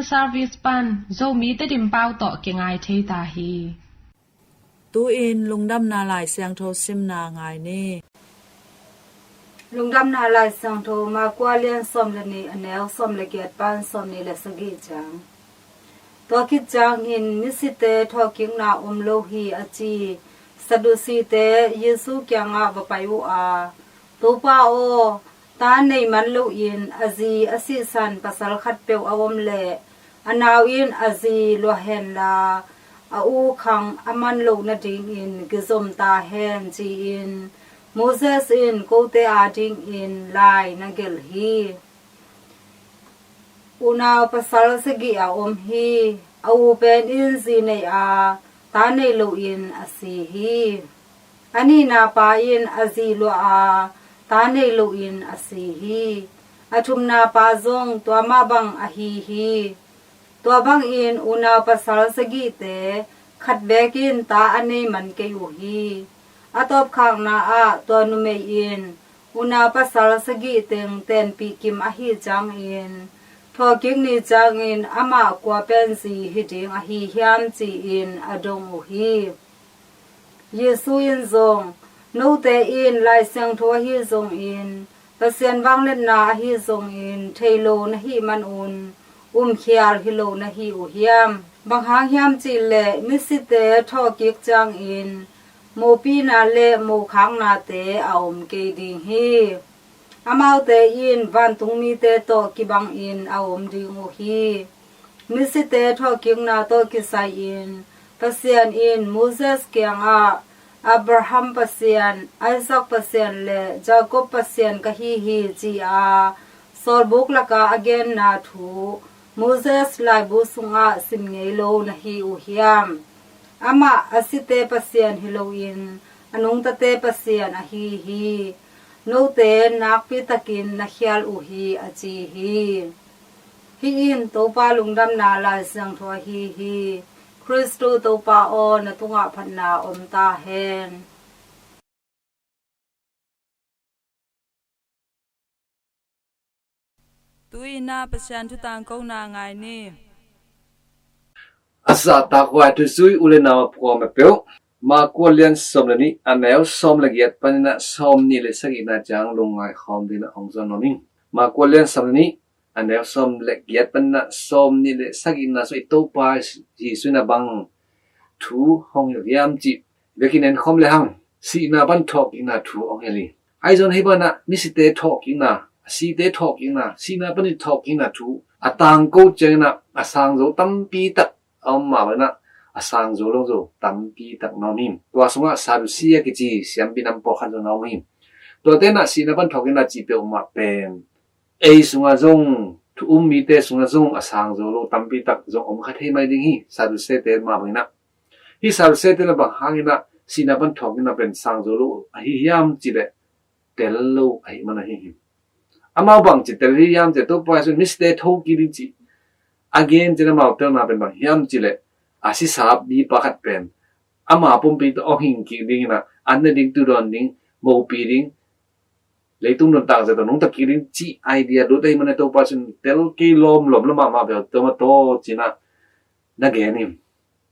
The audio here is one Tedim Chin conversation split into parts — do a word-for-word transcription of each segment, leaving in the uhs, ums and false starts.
Service pan Zomi Tedim pau tawh kingai thei ta hi. Tu-in Lungdamna Lai Siangtho simna ngai ni. Lungdamna Lai Siangtho Marka lian sawm le nih, a neu sawm le giat pan sawm nih le sagih ciang. Tua khit ciangin misite thawhkikna om lo hi a ci Sadduceete Jesu kiangah va pai uh a, "Topa aw, ta nei man loin a zi a sihsan pasal khatpeuh a om leh a nau in a zi luah henla a u khang a man loh nadingin kizom ta hen," ci-in Moses in kote adingin lai na gelh hi. Unau pasal sagih a om hi. A u pen in zi nei a, ta nei loin a si hi. A nihna pa in a zi luah a, ta nei loin a si hi. A thumna pa zong tua mah bang ahi hi. Tua bangin unau pasal sagihte khat bekin ta a nei man kei uh hi. A tawpkhakna ah tua numei in unau pasal sagih teng tenpih kim ahih ciangin, thawhkik ni ciangin amah kua pen zi hi ding ahi hiam ci-in a dong uh hi. Jesu in zong, "Note in Lai Siangtho ahi zongin, Pasian vangliatna ahi zongin thei lo na hih manun umkhial hi lo na hi uh hiam? Bang hang hiam cihleh misite thawhkik ciangin mopihna le mokhaknate a om kei ding hi. Amaute in vantungmite tawh kibangin a om ding uh hi. Misite thawhkikna tawh kisai-in Pasian in Moses kiangah, 'Abraham Pasian, Isaac Pasian le Jacob Pasian ka hi hi,' ci-a sawlbuk lakah a genna thu Moses laibu sungah sim ngei lo na hi uh hiam? Amah a site Pasian hi loin a nungtate Pasian ahi hi. Note nakpi takin na khial uh hi," a ci hi. Hih in Topa Lungdamna Lai Siangtho ahi hi. Khristu Topa aw, na tungah phatna om ta hen. Tu-in ah Pasian thu tangkona ngai ni. A zahtak huai thuzui u le nau a phuam a peuh, Marka lian sawm le nih, a neu sawm le giat panin ah sawm nih le sagihna ciang lungngai khawm dingin ah hong zon nuam ing. Marka lian sawm le nih, a neu sawm le giat panin ah sawm nih le sagihna sung i Topa Jesu in ah bang thu hong hilh hiam cih vekin en khawm le hang. Sihna pan thawhkikna thu hong hilh hi. Ahi zong hih banah misite thawhkikna, a site thawhkikna, sihna panin thawhkikna thu a tangko ciangin ah a sang zo tampi tak a om mah bangin ah a sang zo lo zo tampi tak na om hi. Tua sungah Sadducee a kici siampi nam pawlkhat zong na om hi. Tuate in ah sihna pan thawhkikna cih peuhmah pen ei sungah zong, thu um mite sungah zong a sang zo lo tampi tak zong om kha thei mai ding hi, Sadduceete mah bangin ah. Hih Sadduceete in ah bang hangin ah sihna pan thawhkikna pen sang zo lo ahi hiam cih leh tel lo ahih man ahi hi. Amau bangci tel hi hiam cih leh Topa Jesu in misite thokik ding cih a gen ciangin amau telna pen bang hiam cih leh a sisa mipa khat pen ama pumpi tawh hong hing kik dingin ah an ne ding, tu dawn ding, mopi ding, leitung nuntak zia tawh nungta kik ding cih idea lut ahih man a Topa Jesu in tel kei lawmlawm lo mahmah bel tawm a taw ci-in ah na gen hi.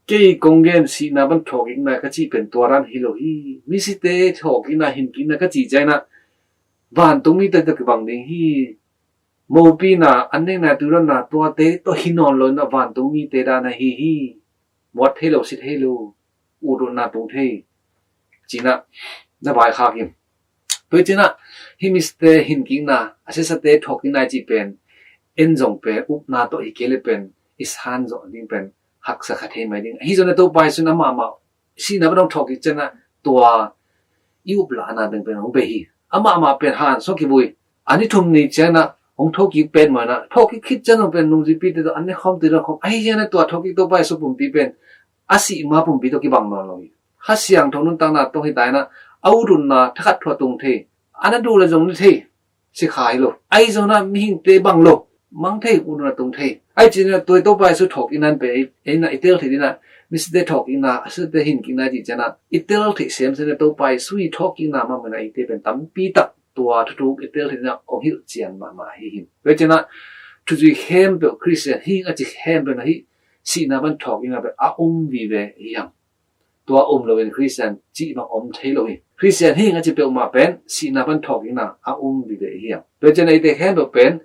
Kei kong gen sihna pan thawhkikna ka cih pen tua dan hi lo hi. Misite thawhkikna, hinkikna ka cih ciangin ah vantungmite tawh kibang ding hi. Mopina, an neihna, tu dawnna tuate tawh hi nawn lo in ah vantungmite dan ahi hi. Muat thei lo, si thei lo, ut utna tung thei, ci-in ah na vaikhak hi. Tua hi ci-in ah hih misite hinkikna, a sisate thawhkikna i cih pen en zong pen upna tawh hi kei leh pen i san zawh ding pen haksa kha thei mai ding. Ahi zongin ah Topa Jesu in amah amah sihna pan hong thawhkik ciangin ah tua i uplahna teng pen hong bei hi. Amah amah pen han sung kivui, a ni thum ni ciangin ah hong thokik pen mah in ah, thokik khit ciang zong pen nungzuipite tawh an ne khawm, tu dawn khawm. Ahi zongin ah tua thokik Topa Jesu pumpi pen a sih ma pumpi tawh kibang nawn lo hi. Kha Siangtho nuntakna tawh hi ta in ah a ut utna thakhat thu a tung thei, a na duh leh zong ne thei, si kha hi lo. Ahi zongin ah mihingte bang lo mang thei, ut utna tung thei. Ahi ci-in ah tua Topa Jesu thawhkikna pen ei in ah i tel theih dingin ah misite thawhkikna, a sisate hinkikna i cih ciangin ah i tel theih semsem in ah Topa Jesu i thawhkikna mahmah in ah eite pen tampi tak tua thuthuk i tel theih dingin ah hong hilh cian mahmah ahi hi. Tua hi ci-in ah thuzui khempeuh, Khristian hing a ci khempeuh na hih sihna pan thawhkikna pen a um vive hi hang. Tua um loin Khristian cih bang om thei lo hi. Khristian hing a ci peuhmah pen sihna pan thawhkikna a um vive hi hang. Tua ciangin eite khempeuh pen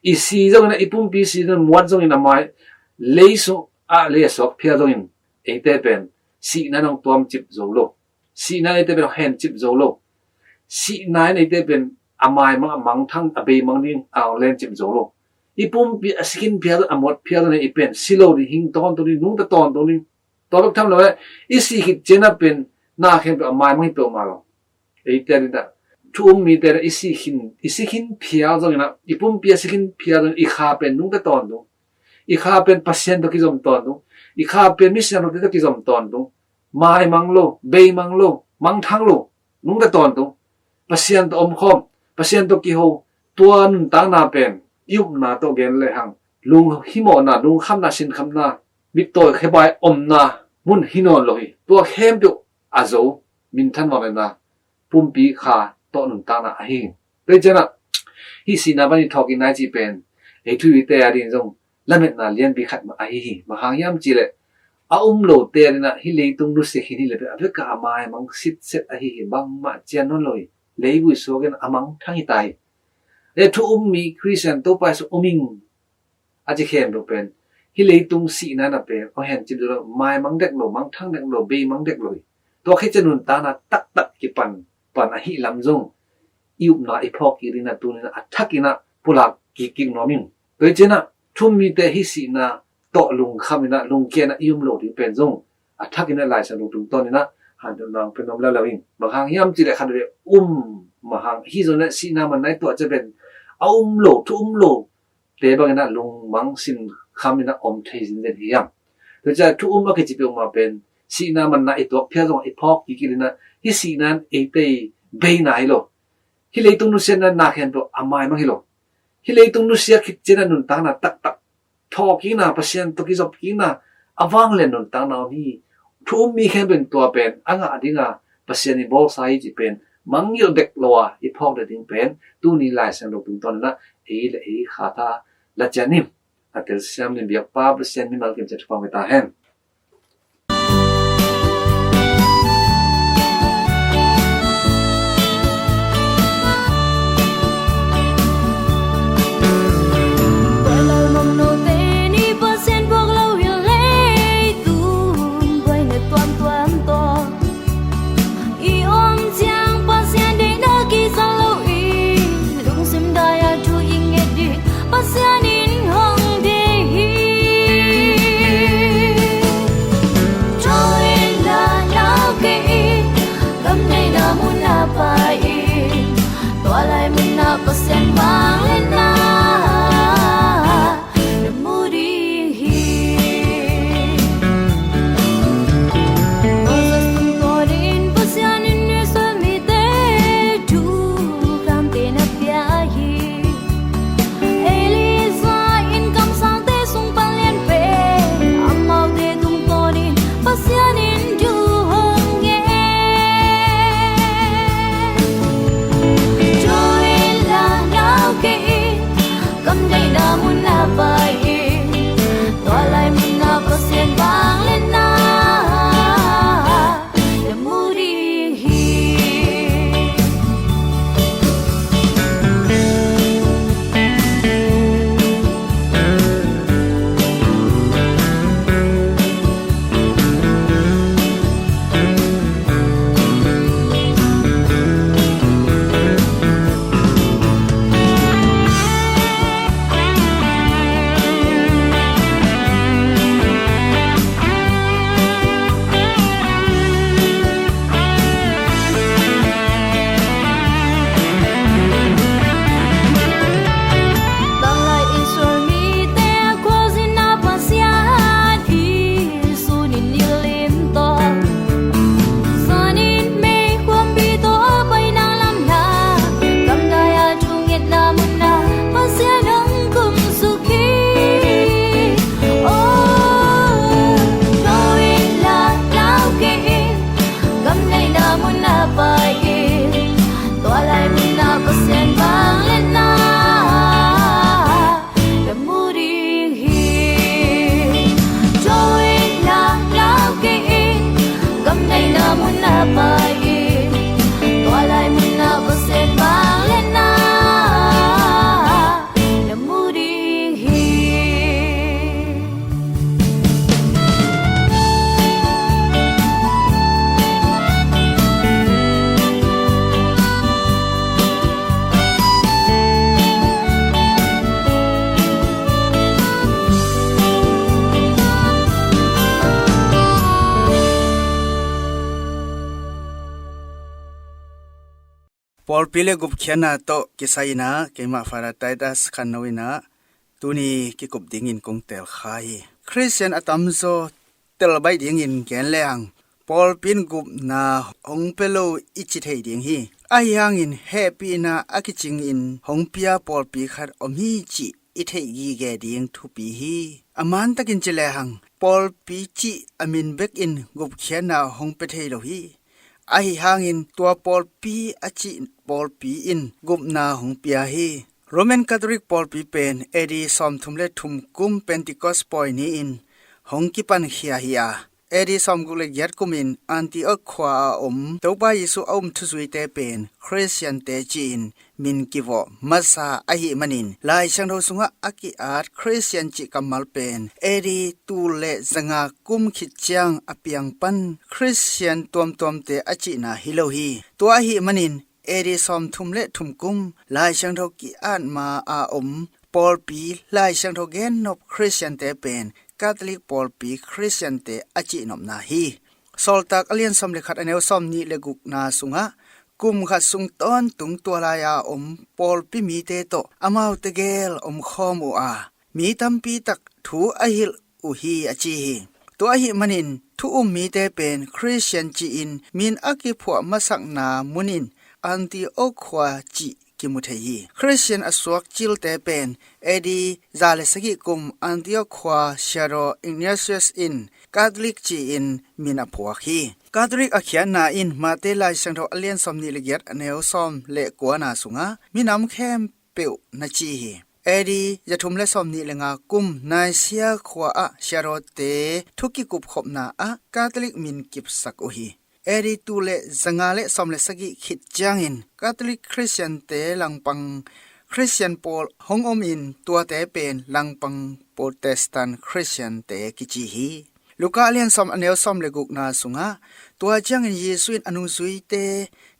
i si zongin a, i pumpi si zongin, muat zongin a mai, lei sung ah lei a suak phial zongin eite pen sihna in hong tuamcip zo lo. Sihna in eite pen hong hencip zo lo. Sihna in eite pen a maimang, a mangthang, a beimang ding a hong lencip zo lo. I pumpi a si khin phial, a muat phial zongin i pen si lo ding, hing tawntung ding, nungta tawntung ding. Tua bek tham lo eh, i si khit ciangin a pen na khempeuh a maimang hi peuhmah lo. Eite adingin ah, thu um mite adingin ah, i si khin, i si khin phial zongin ah, i pumpi a si khin phial zongin i kha pen nungta tawntung. I kha pen Pasian tawh kizom tawntung. I kha pen misiangthote tawh kizom tawntung. Maimang lo, beimang lo, mangthang lo, nungta tawntung. Pasian tawh omkhawm, Pasian tawh kiho, tua nuntakna pen i upna tawh gen lehang lunghimawhna, lungkhamna, sinkhamna, mittawi khebai omna mun hi nawn lo hi. Tua khempeuh a zo, minthan mawkna, pumpi kha tawh nuntakna ahi hi. Tua hi ciangin ah, hih sihna pan i thawhkikna i cih pen ei thu-umte adingin zong lametna lianpi khat mah ahi hi. Bang hang hiam cih leh, a um lote adingin ah hih leitung nusia khin hi leh pen a bekah a maimang sitset ahi hi. Bangmah cian nawn lo hi. Leivui suak in a mangthang hi ta hi. Le thu um mi Khristian Topa Jesu um ing a ci khempeuh pen hih leitung sihna in a pen hong hencip zo lo, maimang dek lo, mangthang dek lo, beimang dek lo hi. Tua khit ciang nuntakna taktak kipan pan ahih lam zong i upna i phawk kik dingin ah tuni-in ah a thakin ah pulak kikkik nuam ing. Tua hi ciangin ah thu um mite hih sihna tawh lungkham in ah, lungkia in ah i um loh ding pen zong a thakin ah Lai Siangtho tungtawnin ah hanthawn nuam pen om leuleu ing. Bang hang hiam cih leh khat vei um, bang hang, hih zongin ah sihna manna i tuah ciang pen a um lo, thu um lo te bangin ah lungmang sinkham in ah om thei zenzen hi hang. Tua ciang thu um a kici peuhmah pen sihna manna i tuak phial zong i phawk kik dingin ah, hih sihna in eite i beina hi lo. Hih leitung nusiatna na khempeuh a maimang hi lo. Hih leitung nusia khit ciangin ah nuntakna taktak, thawhkikna, Pasian tawh kizopkikna, a vanglian nuntakna om hi. Thu um mi khempeuh in tua pen a ngah ding a, Pasian i bawlsa hi cih pen mangngilh dek lo a i phawk dek ding pen tuni Lai Siangtho tungtawnin ah ei le ei khatha la ciat ni. A telsiam ding biakpa Pasian mimal kim ciat thupha hong pia ta hen. I om ciang Pasian deihna kisa lo i, lungsim dai-a thu i nget ding Pasian in hong deih hi. Tho in la nau kei i, gam deihna mun a pai i, tua lai mun ah Pasian vangliatna na mu ding hi. Moses tungtawnin Pasian in Israel mite thu khamte na pia hi. Elijah in kamsangte sung pan lian pen amaute tungtawnin Pasian in thu hong ngen. Tho in la Pawlpi le gupkhiatna tawh kisai-in ah keimah Father Titus Khanno in ah tuni kikup dingin kong telkha hi. Khristian a tamzaw telbaih dingin gen lehang, pawlpi in gupna hong pia lo i ci thei ding hi. Ahi hangin hehpihna a kicingin hong pia pawlpi khat om hi cih i theih gige ding thupi hi. A mantakin ci lehang, pawlpi cih a min bekin gupkhiatna hong pia thei lo hi. Ahi hangin tua pawlpi a cih pawlpi in gupna hong pia hi. Roman Catholic pawlpi pen A D sawmthum le thum kum Pentecost pawi ni-in hong kipankhia hi a, A D sawmguk le giat kumin Antioch khua a om Topa Jesu a um thuzuite pen Khristiante ci-in min kivawh masa ahih manin, Lai Siangtho sungah a ki-at Khristian cih kammal pen A D tul le zanga kum khit ciang a piang pan Khristian tuamtuamte a cihna hi lo hi. Tua ahih manin A D sawmthum le thum kum Lai Siangtho ki-at ma a om pawlpi Lai Siangtho gennop Khristiante pen Catholic pawlpi Khristiante a cihnopna hi. Sawltak a lian sawm le khat a neu sawmnih le gukna sungah kum khat sung tawntung tua lai-a om pawlpi mite tawh amaute gel omkhawm uh a, mi tampi tak thu a hilh uh hi a ci hi. Tua ahih manin thu um mite pen Khristian ci-in min a kiphuah masakna munin Antioch khua cih kimu thei hi. Khristian a suak cilte pen A D za le sagih kum Antioch khua Siadaw Ignatius in Catholic ci-in min a phuak hi. Catholic a khiatna in Mate Lai Siangtho a lian sawmnih le giat a neu sawm le kuana sungah minam khempeuh na ci hi. A D zathum le sawmnih le nga kum Nicaea khua ah siadawte thu kikupkhopna ah Catholic min kipsak uh hi. A D tul le zanga le sawm le sagih khit ciangin Catholic Khristiante langpang Khristian pawl hong omin tuate pen langpang Protestant Khristiante kici hi. Luka a lian sawm a neu sawm le gukna sungah tua ciangin Jesu in a nungzuite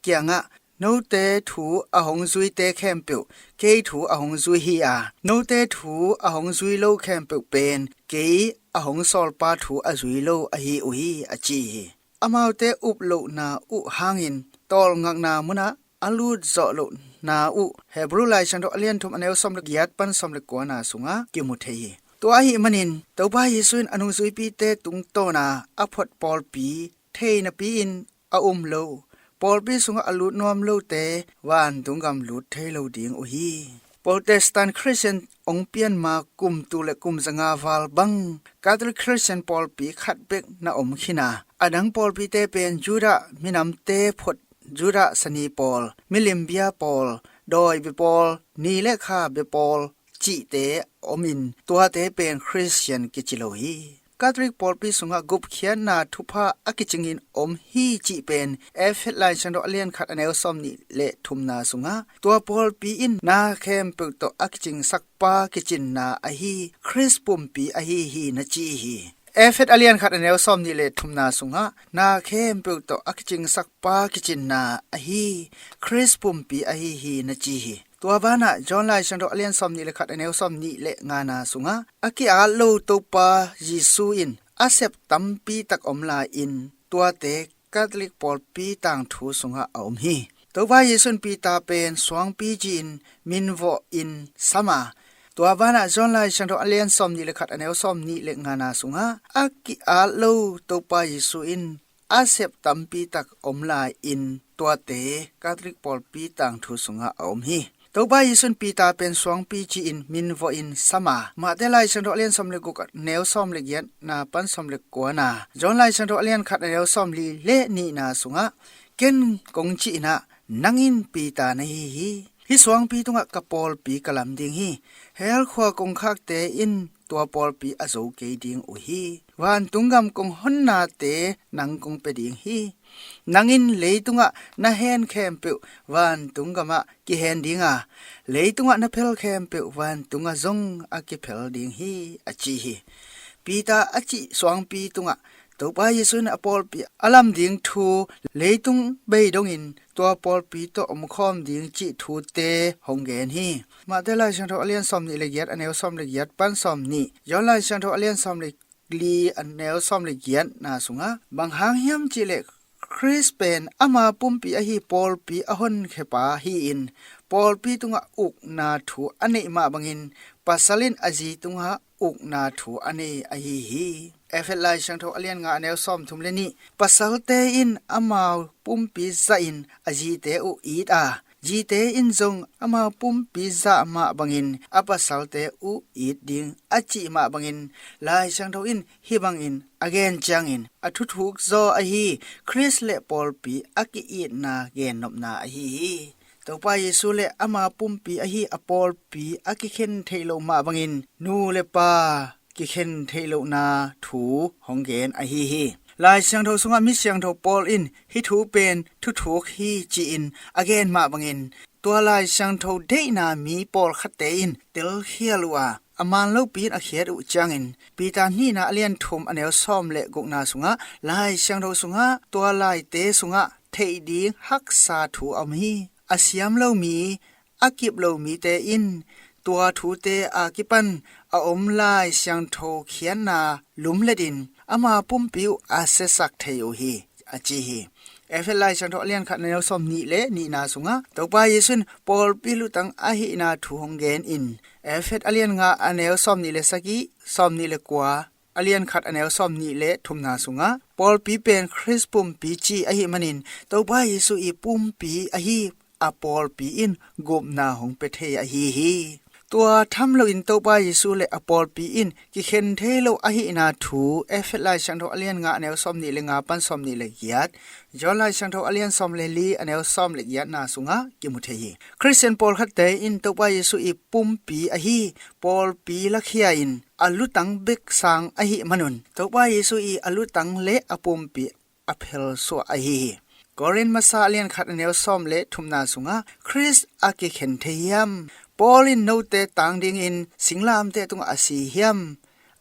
kiangah, "Note thu a hong zuite khempeuh kei thu a hong zui hi a, note thu a hong zui lo khempeuh pen kei a hong sawlpa thu a zui lo ahi uh hi," a ci hi. Amaute uplohna uh hangin tawlngakna munah a lut zawh lohna uh Hebrew Lai Siangtho a lian thum a neu sawm le giat pan sawm le kuana sungah kimu thei hi. Tua ahih manin Topa Jesu in a nungzuipite tungtawna a phuat pawlpi thei napi-in a um lo, pawlpi sungah a lut nuam lote vantung gam lut thei lo ding uh hi. Protestant Khristian hong pian ma kum tul le kum zanga val bang Catholic Khristian pawlpi khat bek na om khin a, a dang pawlpite pen Judah minamte phuat Judah sani pawl, milim bia pawl, dawi bia pawl, ni le kha bia pawl cihte omin tuate pen Khristian kici lo hi. Catholic pawlpi sungah gupkhiatna thupha a kicingin om hi cih pen Efesa Lai Siangtho a lian khat a neu sawmnih le thumna sungah tua pawlpi in na khempeuh tawh a kicingsakpa kicinna ahi Khrist pumpi ahi hi na ci hi. Efesa a lian khat a neu sawmnih le thumna sungah na khempeuh tawh a kicingsakpa kicinna ahi Khrist pumpi ahi hi na ci hi. Tua banah John Lai Siangtho a lian sawmnih le khat a neu sawmnih le ngana sungah a ki-at lo Topa Jesu in a sep tampi tak om lai-in tuate Catholic pawlpi tangthu sungah a om hi. Topa Jesu in Peter pen suangpi ci-in minvawh in sam a, tua banah John Lai Siangtho a lian sawmnih le khat a neu sawmnih le ngana sungah a ki-at lo Topa Jesu in a sep tampi tak om lai-in tuate Catholic pawlpi tangthu sungah a om hi. Topa Jesu in Peter pen suangpi ci-in minvawh in sam a, Mate Lai Siangtho a lian sawm le guk a neu sawm le giatna pan sawm le kuana, John Lai Siangtho a lian khat a neu sawmli le nihna sungah, "Ken kong cih in ah, nang in Peter na hi hi. Hih suangpi tungah ka pawlpi ka lam ding hi. Hell khua kongkhakte in tua pawlpi a zo kei ding uh hi. Vantung gam kong honnate nang kong pia ding hi. Nang in leitungah na hen khempeuh vantung gamah kihen ding a, leitungah na phel khempeuh vantungah zong a kiphel ding hi," a ci hi. Peter a cih suangpi tungah Topa Jesu in a pawlpi a lam ding thu, leitung bei dongin tua pawlpi tawh omkhawm ding cih thute hong gen hi. Mate Lai Siangtho a lian sawmnih le giat a neu sawm le giat pan sawmnih, John Lai Siangtho a lian sawm le li a neu sawm le giatna sungah, "Bang hang hiam cihleh Khrist pen ama pumpi ahi pawlpi a honkhiapa hi-in, pawlpi tungah ukna thu a neih mah bangin pasal in a zi tungah ukna thu a nei ahi hi. Efesa Lai Siangtho a lian nga a neu sawmthum le nih, pasalte in amau pumpi zahin a zite uh it a, zite in zong amau pumpi zah mah bangin a pasalte uh it ding a cih mah bangin Lai Siangtho in hih bangin a gen ciangin a thuthuk zaw ahi Khrist le pawlpi a ki-itna gennopna ahi hi. Topa Jesu le ama pumpi ahi a pawlpi a kikhen theih loh mah bangin nu le pa kikhen theih lohna thu hong gen ahi hi. Lai Siangtho sungah mi siangtho Paul in hih thu pen thuthuk hi ci-in a gen mah bangin tua Lai Siangtho deihna mi pawlkhatte in telkhial uh a, a man lopi in a khiat uh ciangin Peter nihna a lian thum a neu sawm le gukna sungah Lai Siangtho sungah tua laite sungah theih ding haksa thu a om hi. A siam lo mi, a kip lo mite in tua thute a kipan a om Lai Siangtho khiatna lumletin ama pumpi uh a siasak thei uh hi, a ci hi. Efesa Lai Siangtho a lian khat a neu sawm nih le nihna sungah Topa Jesu in pawlpi lutang ahihna thu hong gen in Efesa a lian nga a neu sawm nih le sagih, sawm nih le kua, a lian khat a neu sawm nih le thumna sungah pawlpi pen Khrist pumpi ci ahih manin Topa Jesu i pumpi ahi a pawlpi in gupna hong pia thei ahi hi. Tua tham loin Topa Jesu le a pawlpi in kikhen thei lo ahihna thu Efesa Lai Siangtho a lian nga a neu sawm nih le nga pan sawm nih le giat, John Lai Siangtho a lian sawm le li a neu sawm le giatna sungah kimu thei hi. Khristian pawlkhatte in Topa Jesu i pumpi ahi pawlpi lakhia in a lutang bek sang ahih manun Topa Jesu i a lutang le a pumpi a phelsuah ahi hi. Korin masa a lian khat a neu sawm le thumna sungah Khrist a kikhen thei hiam? Paul in note tang dingin singlamteh tungah a si hiam?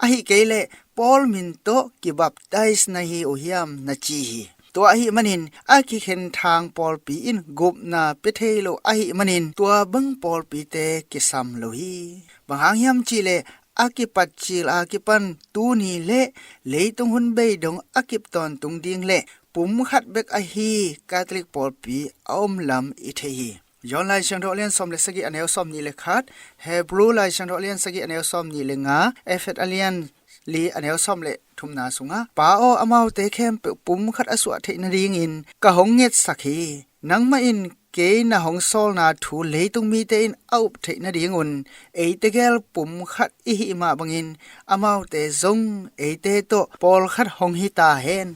Ahih kei leh Paul min tawh kibaptais na hi uh hiam, na ci hi. Tua ahih manin a kikhen thang pawlpi in gupna pia thei lo ahih manin tua bang pawlpite kisam lo hi. Bang hang hiam cihleh a kipatcil a kipan tuni le leitung hun bei dong a kip tawntung ding le pumkhat bek ahi Catholic pawlpi a om lam i thei hi. John Lai Siangtho a lian sawm le sagih a neu sawm nih le khat, Hebrew Lai Siangtho a lian sagih a neu sawm nih le nga, Efesa a lian li a neu sawm le thumna sungah, Pa aw, amaute khempeuh pumkhat a suah theih nadingin ka hong ngetsak hi. Nangmah in kei na hong sawlna thu leitung mite in a up theih nadingun eite gel pumkhat i hih mah bangin amaute zong eite tawh pawlkhat hong hi ta hen.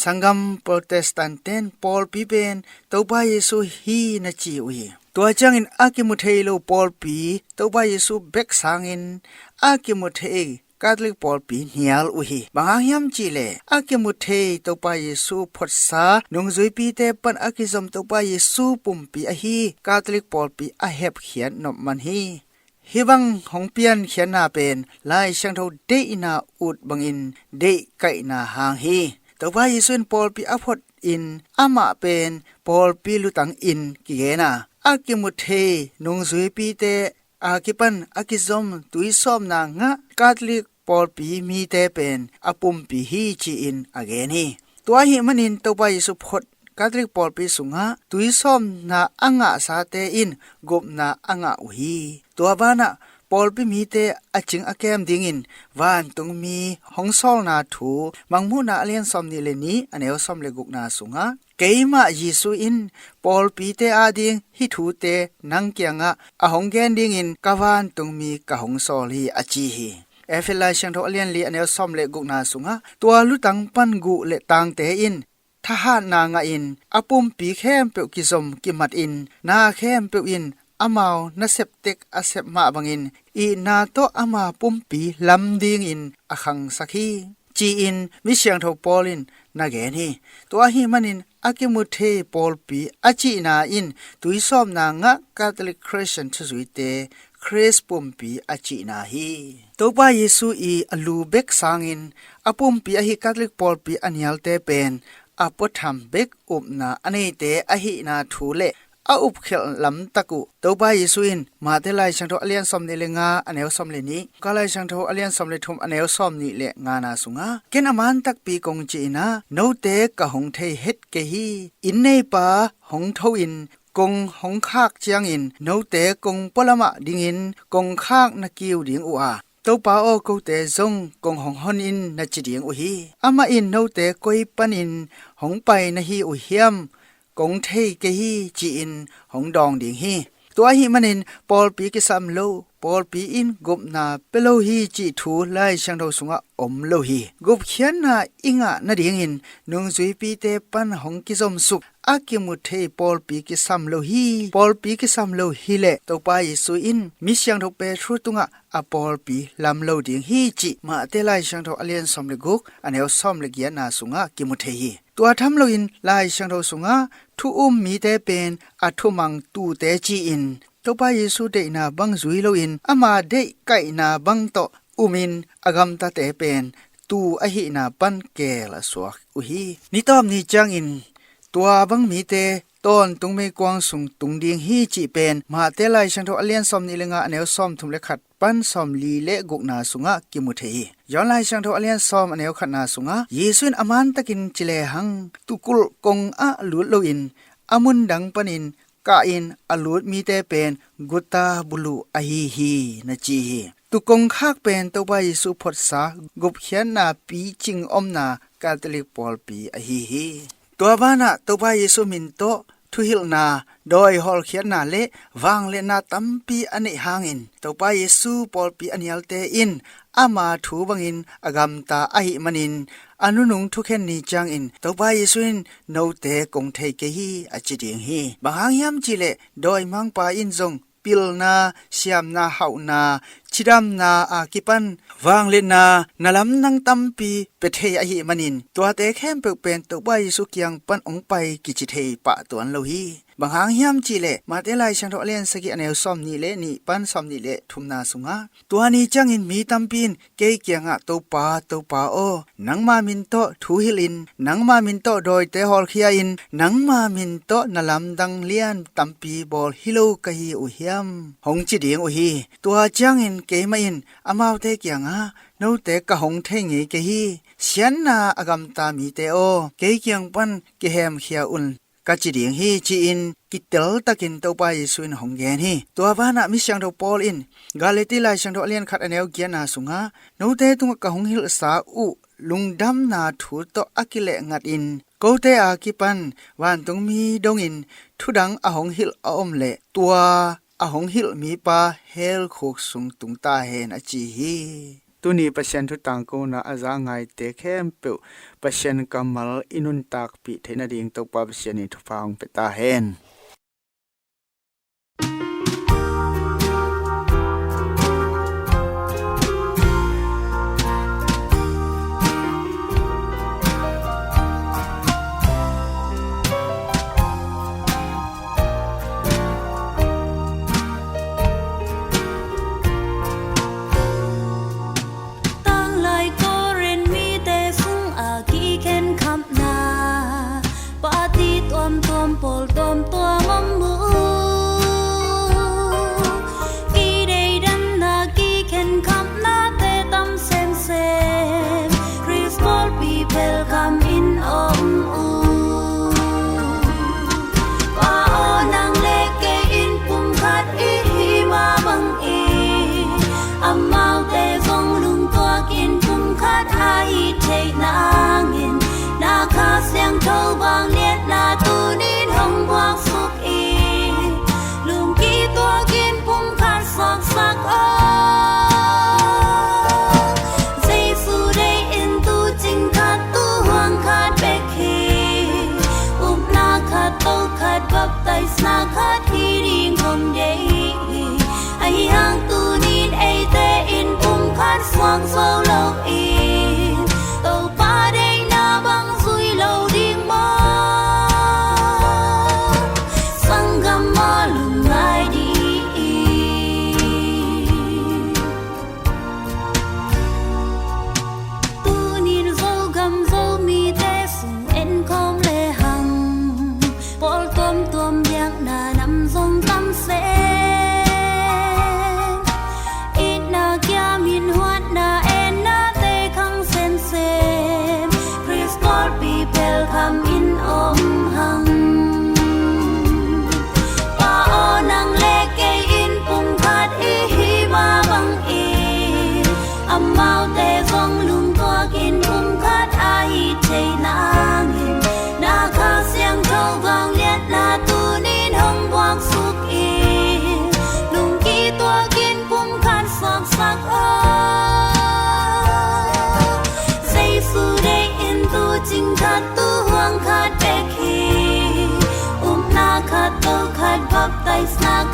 Sanggam Protestant ten pawlpi pen Topa Jesu hi na ci uh hi. Tua ciangin a kimu thei lo pawlpi Topa Jesu bek sangin a kimu thei Catholic pawlpi hnial uh hi. Bang hang hiam cihleh a kimu thei Topa Jesu photsa nungzuipite pan a kizom Topa Jesu pumpi ahi Catholic pawlpi a hepkhiat nop man hi. Hih bang hong piankhiatna pen Lai Siangtho deihna ut bangin deihkaihna hang hi. Topa Jesu in pawlpi a phot in amah pen pawlpi lutang in kigen a, a kimu thei nungzuipite a kipan a kizom tuisawmna ngah Catholic pawlpi mite pen a pumpi hi ci-in a gen hi. Tua ahih manin Topa Jesu phot Catholic pawlpi sungah tuisawmna a ngahsate in gupna a ngah uh hi. Tua banah pawlpi mite a cing a kem dingin vantungmi hong sawlna thu Mangmuhna a lian sawm nih le nih a neu sawm le gukna sungah, Keimah Jesu in pawlpite ading hih thute nang kiangah a hong gen dingin ka vantungmi ka hong sawl hi, a ci hi. Efesa Lai Siangtho a lian li a neu sawm le gukna sungah, tua lutang pan guh le tangte in thahatna ngahin a pumpi khempeuh kizom kimatin na khempeuh in amau nasep tek a sep mah bangin itna tawh ama pumpi lam dingin a khangsak hi, ci-in mi siangtho Paul in na gen hi. Tua ahih manin a kimu thei pawlpi a cihna in tuisawmna ngah Catholic Christian thuzuite Khrist pumpi a cihna hi. Topa Jesu i a lu bek sangin a pumpi ahi Catholic pawlpi a nialte pen a puatham bek upna a neite ahihna thu le a upkhialh lamtak uh. Topa Jesu in Mate Lai Siangtho a lian sawm nih le nga a neu sawm le nih, Luka Lai Siangtho a lian sawm le thum a neu sawm nih le ngana sungah, "Ken a man takpi kong ci-in ah, note ka hong thei het kei hi. Inn neipa hong tho-in kong hong khak ciangin note kong pualamah dingin kongkhak na kiu ding uh a, 'Topa aw, kote zong kong hong hon in,' na ci ding uh hi. Amah in note koi panin hong pai na hi uh hiam kong thei kei hi," ci-in hong dawng ding hi. Tua ahih manin pawlpi kisam lo, pawlpi in gupna pia lo hi cih thu Lai Siangtho sungah om lo hi. Gupkhiatna i ngah nadingin nungzuipite pan hong kizomsuk a kimu thei pawlpi kisam lo hi. Pawlpi kisam lo hileh Topa Jesu in mi siangtho Petru tungah a pawlpi lam lo ding hi cih Mate Lai Siangtho a lian sawm le guk a neu sawm le giatna sungah kimu thei hi. Tua tham loin Lai Siangtho sungah thu um mite pen a thumang tuute ci-in, Topa Jesu deihna bang zui loin ama deih kaihna bang tawh umin a gamtate pen tuu ahihna pan keel a suak uh hi. Nitawp ni ciangin tua bang mite tawntung meikuang sung tung ding hi cih pen Mate Lai Siangtho a lian sawm nih le nga a neu sawm thum le khat pan sawm li le gukna sungah kimu thei hi. Johan Lai Siangtho a lian sawm a neu khatna sungah Jesu in a man takin ci lehang tukulh kong ah lut loin a mun dang panin kahin a lut mite pen guta buluh ahi hi, na ci hi. Tukongkhak pen Topa Jesu photsa gupkhiatna picing omna Catholic pawlpi ahi hi. Tua banah Topa Jesu min tawh thuhilhna, dawi hawlkhiatna le vangliatna tampi a neih hangin Topa Jesu pawlpi a nialte in ama thu bangin a gamta ahih manin a nunung thukhen ni ciangin Topa Jesu in, "Note kong thei kei hi," a ci ding hi. Bang hang hiam cihleh dawimangpa in zong pilna, siamna, hauhna, cidamna a kipan vangliatna na lamdang tampi pia thei ahih manin tuate khempeuh pen Topa Jesu kiang pan hong pai kici thei pah tuan lo hi. Bang hang hiam cihleh Mate Lai Siangtho a lian sagih a neu sawm nih le nih pan sawm nih le thumna sungah, "Tua ni ciangin mi tampi in kei kiangah, 'Topa, Topa aw, nangma min tawh thuhilhin, nangma min tawh dawite hawlkhia-in, nangma min tawh na lamdang lian tampi bawl hi lo ka hi uh hiam?' hong ci ding uh hi. Tua ciangin keimah in amaute kiangah, 'Note ka hong thei ngei kei hi. Siatna a gamta mite aw, kei kiang pan kihemkhia un,' ka ci ding hi," ci-in kitel takin Topa Jesu in hong gen hi. Tua banah mi siangtho Paul in Galati Lai Siangtho a lian khat a neu giatna sungah, "Note tungah ka hong hilhsa uh lungdamna thu tawh a kilehngatin kote a kipan vantungmi dongin thudang a hong hilh a om leh tua a hong hilh mipa hell khuk sung tung ta hen," a ci hi. Tuni Pasian thu tangkona a za ngaite khempeuh Pasian kammal i nuntakpih theih nading Topa Pasian in thupha hong pia ta hen. Tanglai Korin mite sungah kikhen khamna, party tuamtuam, pawl tuamtuam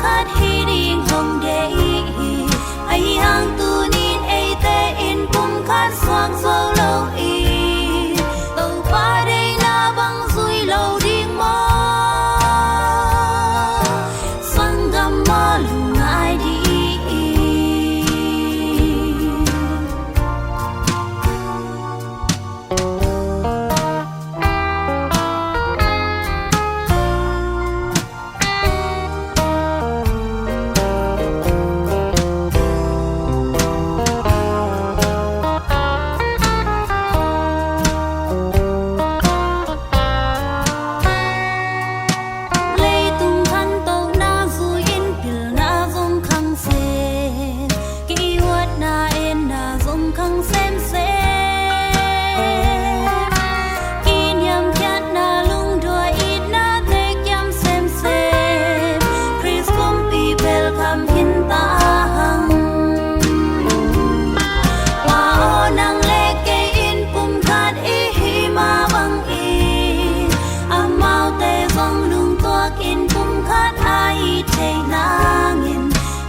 khat hi ding hong deih hi. Ahi hang tuni-in eite in pumkhat suak zo lo hi. Topa deihna bang zui lo ding maw? Sanggam maw, lungngai dih in. Leitung khantohna zui-in pilna zong khang seh, kei huatna enna zong khang semsem. Kiniamkhiatna lungduai itnate kiam semsem. Khrist kumpi pelkham hi ta hang. Pa aw, nang le kei in pumkhat i hi mah bangin, amaute zong lungtuak in pumkhat a hi thei nangin,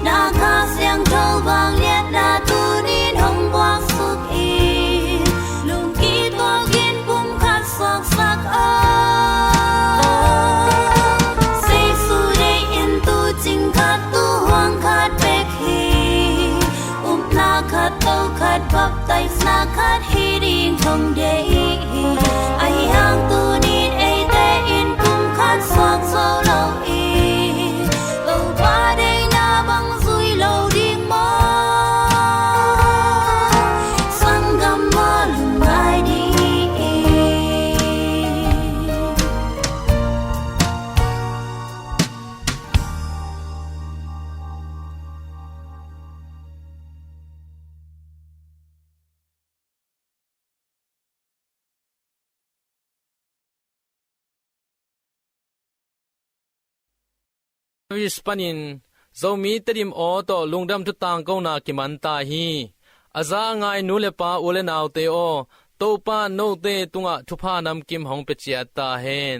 na Kha Siangtho vangliatna tuni-in hong buaksuk in, lungkituak in pumkhat suaksak aw. Jesu deih in tu cing khat, tu huang khat bek hi. Upna khat, to khat, baptisena khat hi ding hong deih hi. Ahi hang tuni-in eite in pumkhat suak zo lo hi. Topa deihna bang zui lo ding maw? Sanggam maw, lungngai dih in. Paris panin Zomi Tedim aw tawh lungdam thu tangkona kiman ta hi. A za a ngai nu le pa, u le naute aw, Topa note tungah thupha namkim hong pia ciat ta hen.